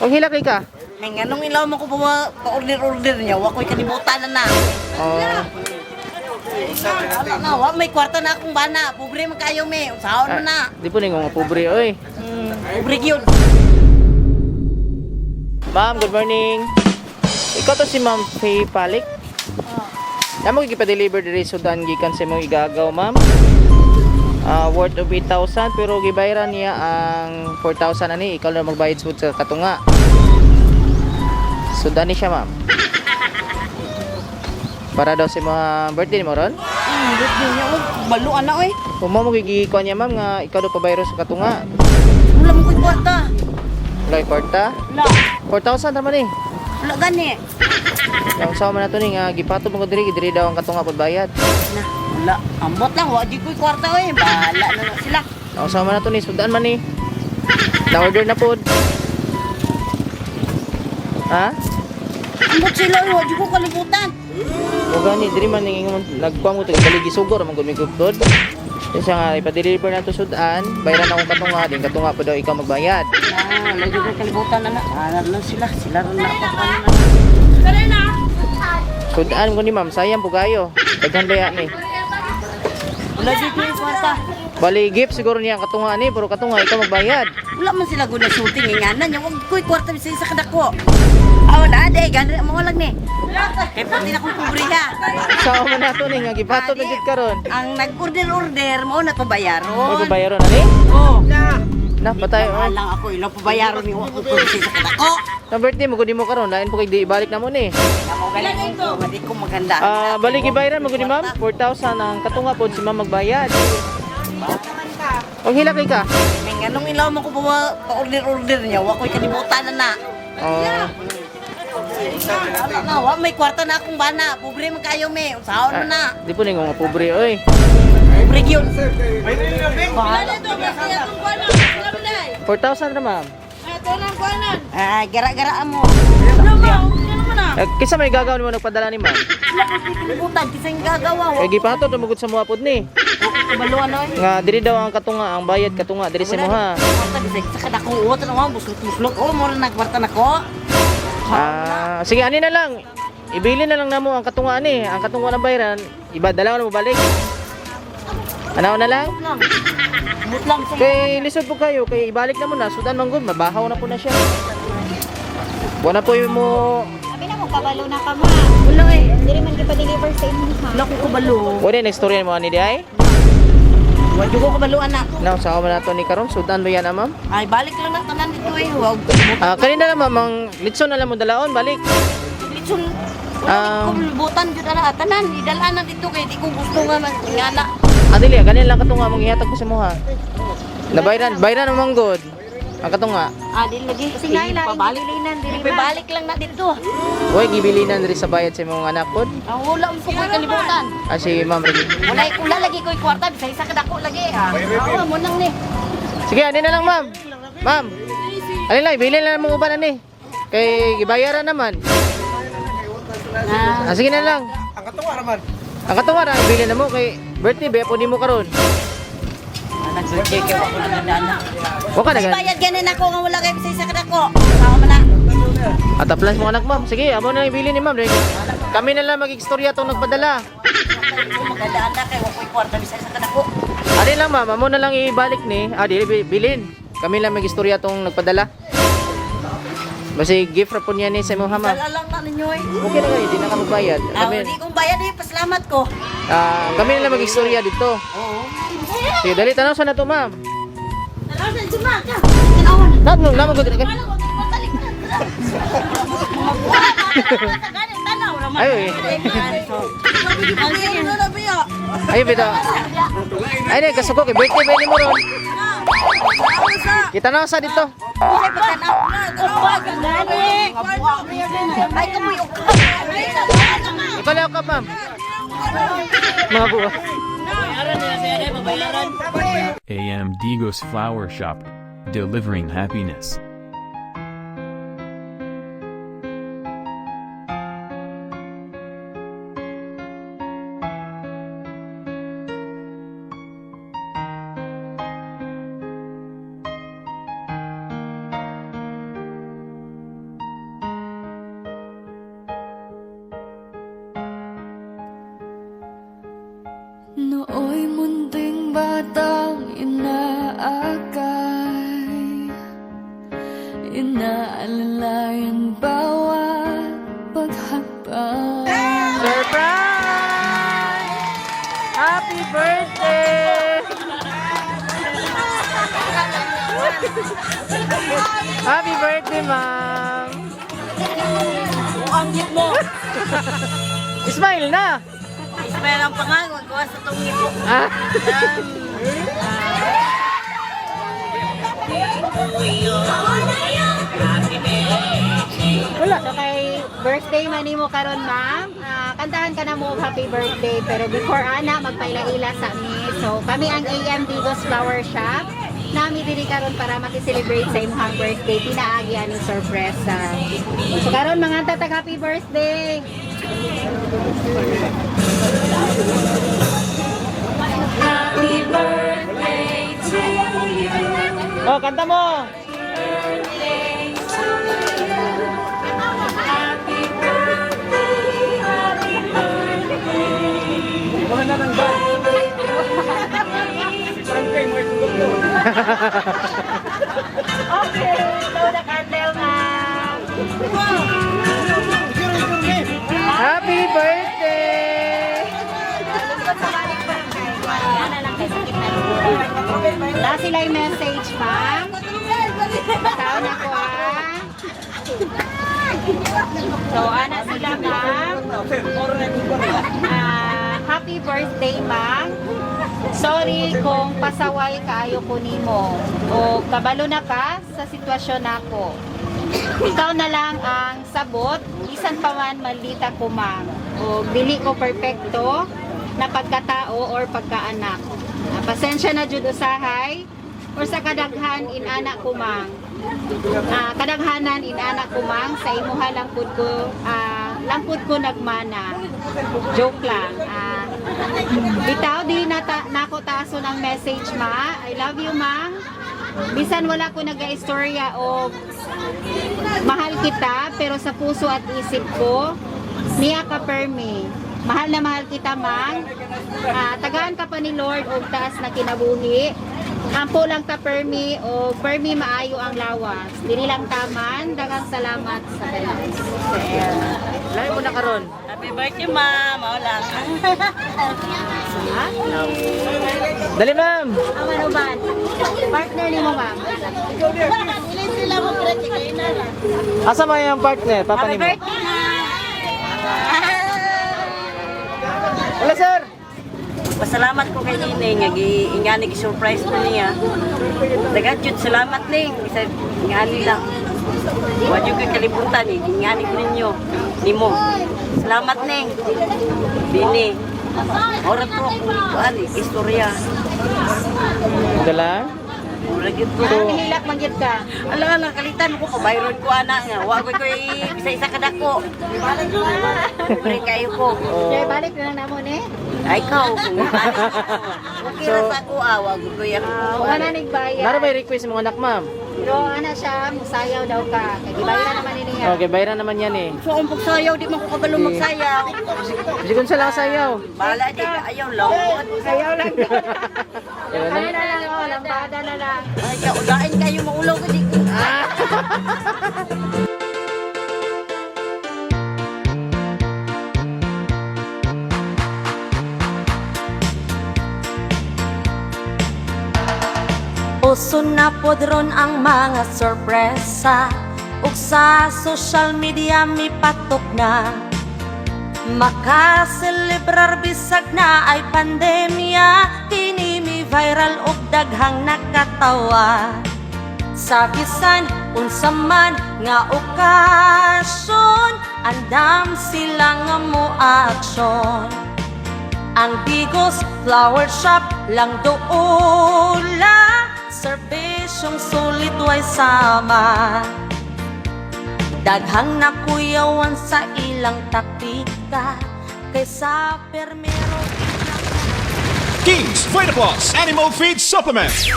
Ang hila kay ka. May nganong ilaw mo ko pa pa-order-order niya, wa ko'y kalibutan na na. Oh. Wala na, wa may kwarta na akong bana. Pobre man kayo me, usaon mo na. Di po ningo nga pobre oy. Pobre gyud. Ma'am, good morning. Ikaw to si Ma'am Faye Palik? Namo gipa-deliver diri sudan gikan sa imong igagaw, ma'am. Ah, worth of 8,000 pero gibayaran niya ang 4,000 ani, ikaw na magbayad sud sa katunga. Sudan ni siya, ma'am. Para daw sa mga birthday mo ron? Birthday niya, oy, baluan na oy. Kung mo magigikuan niya, ma'am, nga ikaw daw pabayro sa katunga. Wala mo ko'y kwarta. Wala yung kwarta. Wala. 4,000 naman eh. Wala gani. Ang sama na to ni nga gipato mo ko diri, diri daw ang katunga pud bayad. Na, wala. Ambot lang, wa di ko'y kwarta oy. Bahala na na sila. Ang sama na to ni sudan man ni. Na-order na pod. Ha? Ambot sila oy, wa di ko kalibutan. O gani diri man ning ingon nagkuha mo to baligi sugor man gud mi guptod. Kasi nga ipa-deliver na to sudan, bayaran akong katunga, din katunga pa daw ikaw magbayad. Na, wala di ko'y kalibutan na na. Bahala na sila, sila rin na ako. Ano na. Sudan ko ni ma'am, sayang po kayo. Daghan baya ni. Wala di ko'y kwarta. Bali gift siguro niya ang katunga ni, pero katunga ikaw magbayad. Wala man sila guna shooting ingana niya. Wag ko'y kwarta bisan sa kadako. Aw na de, gani mo lang ni. Kay pati na kong pobre ha. Sa man na to ni nga gipato na jud karon. Ang nag-order-order mo na May pabayaron. babayaron ani? Oh. Na patay. Wala lang ako ilang pabayaron ni wa ko bisan sa kadako. Na birthday mo gud mo karon, lain po kay di ibalik na mo ni. Namo galing ko, di ko maganda. Ah, balik ibayaran mo gud ni ma'am, 4,000 ang katunga pod si ma'am magbayad. Ang hila kay ka. May nganong ilaw mo ko pa pa-order-order niya, wa ko'y kalibutan na na. Oh. Wala na, wa may kwarta na akong bana. Pobre man kayo me, usaon mo na. Di po ningo nga pobre oy. Pobre gyud. Bahala. 4,000 na ma'am. Ah, gara-gara mo. Eh, kinsa may gagawin mo nagpadala ni ma'am? Wala ko kalibutan kisang gagawa. Kay gipahatod na magud sa mga pod ni. Kabaluan oy. Nga diri daw ang katunga, ang bayad katunga diri sa imuha. Kwarta bisag sa kadako o tan buslot-buslot o mo na nagkwarta nako. Ah, sige ani na lang. Ibili na lang namo ang katunga ani, ang katunga na bayaran, iba dalawa na mo balik. Ano na lang? Lang. Mut lang sa Kay lisod po kayo, kay ibalik na mo na, sudan man gud, mabahaw na po na siya. Wala po yung mo Abi na mo kabalo na ka ma. Wala eh. Dili man gipa-deliver sa inyo ha. Wala ko kabalo. Wala next story mo ani di ay. Wa jud ko kabalo anak. Now sa man nato ni karon sudan ba yan ah, ma'am? Ay balik lang na tanan dito eh. Wag. Ah, kanina na ma'am, ang litson na lang mo dalaon balik. Litson. Ah. Wala ko libutan jud ana tanan idala na dito kay di ko gusto nga man ngana. Ah, dili, ganin lang katunga mong ihatag ko sa muha. Nabayran, bayran naman good. Ang katunga. Ah, di lagi. Kasi nga ilaing Pabalik. gibilinan diri ma. Pabalik lang na dito. Uy, gibilinan diri sa bayad sa imong anak pod. Ah, wala mo ko kalibutan. Ah, si ma'am Regi. Wala wala lagi ko'y kwarta bisag isa kadako lagi ah. Ah, mo nang ni. Sige, ani na lang ma'am. Ma'am. Alin lang, ibilin na lang mong uban ani. Kay gibayaran naman. Ah, Ah, sige na lang. Ang katunga naman. Ang katunga ra, ibilin na mo kay birthday ba po nimo karon. Nag-birthday kay wa ko naganda. Wa ka na May gan. bayad ganin ako nga wala kay bisag isa kadako. Sao man na. At aplas mo anak ma'am. Sige, amo na lang ibilin ni ma'am. Kami na lang mag-istorya tong nagpadala. Magandaan na kay wa ko'y kwarta bisag isa kadako. Ano lang ma'am, amo na lang ibalik ni. Ah, di bilin. Kami lang mag-istorya tong nagpadala. Basi gift ra po niya ni sa imong ma'am. Dala lang na ninyo eh. Okay na gani, di na ka magbayad. Ah, Kami, hindi kong bayad eh. Pasalamat ko. ah, kami na lang mag-istorya dito. Oo. Sige, dali tanaw sa na to ma'am. Tanaw sa sumaka. Tanaw na. Namo namo gud ka. Ay, uy. Ay, bitaw. Ay, di, kasuko kay birthday ba ni mo ron? Kita na sa dito. Ay, kamoy Ikaw lang ka, ma'am. Mga buwa. AM Digos Flower Shop. Delivering happiness. Kitang inaakay, inaalalayan bawat paghakbang. Surprise! Happy birthday! Happy birthday, ma'am! Ang cute mo. Smile na! Ismael ang pangangod ko sa tungin mo. Ah. Wala. So kay birthday man nimo karon, ma'am. Ah, kantahan ka na mo og happy birthday, pero before ana magpaila-ila sa mi. So kami ang AM Digos Flower Shop. Nami diri karon para maki-celebrate sa imong birthday, pinaagi aning sorpresa. So karon mga tatag happy birthday. Happy birthday to you. Oh, kanta mo! Birthday to you. Happy birthday, happy birthday. Okay, blow the candle, ma'am. Happy birthday! Ana lang kay sakit na Wala sila yung message, ma'am. Tao na ko, ah. So, ana sila, ma'am. Ah, happy birthday, ma'am. Sorry kung pasaway kaayo ko nimo o kabalo na ka sa sitwasyon nako. Ikaw na lang ang sabot, bisan pa man maldita ko, ma'am. O dili ko perpekto na pagkatao or pagkaanak. Ah, pasensya na jud usahay or sa kadaghan inana ko, ma'am. Ah, kadaghanan inana ko, ma'am, sa imuha lang pud ko lang pud ko nagmana. Joke lang. Ah, bitaw di nata nako taason ang message, ma. I love you, ma'am. Bisan wala ko nag-istorya o mahal kita, pero sa puso at isip ko, niya ka permi. Mahal na mahal kita, ma'am. Ah, tagaan ka pa ni Lord og taas na kinabuhi. Ampo lang ta permi o permi maayo ang lawas. Dili lang taman, daghang salamat sa tanan. Lahi mo na karon. Happy birthday, ma'am. Mao lang. Dali, ma'am! Ang ano ba? Partner ni mo, ma'am. Asa man yung partner? Papa Happy ni mo. birthday, ma'am. Wala, sir! Pasalamat ko kay Nene nga giingani gi-surprise ko niya. Daghan jud salamat, Ning. Bisag ingani lang. Wa jud ko'y kalibutan eh. Ingani ko ninyo. Nimo. Salamat, Ning. Bini. Ora po akong kuan eh, istorya. Dala? Ora gyud ko. Ah, nihilak man gyud ka. Ala ala kalitan ko pabayron ko ana nga. Wa ko ko'y isa-isa kadako. Pre kayo ko. Sir, balik na lang namo ni. Ay ikaw kung balik ko. Okay ra sa ako ah, wa ko ako. Ah, wala na nigbayad. Nara may request mga anak, ma'am? Pero ana siya, musayaw daw ka. Kay gibayaran naman ni niya. Okay, bayaran naman yan eh. So kung pagsayaw, di man ko kabalo magsayaw. Bisag unsa lang sayaw. Bahala di, ayaw lang. Ayaw lang. Pero Ano na lang, oh, lambada na lang. Ay, kaudain kayo, maulaw ka di ko. Uso na pod ron ang mga sorpresa ug sa social media mipatok na. Makaselebrar bisag na ay pandemya, kini mi viral og daghang nakatawa. Sa bisan unsa man nga okasyon, andam sila nga mo aksyon. Ang Digos Flower Shop lang doula, serbisyong sulit way sama. Daghang nakuyawan sa ilang taktika kaysa permero King's Vita Plus Animal Feed Supplement.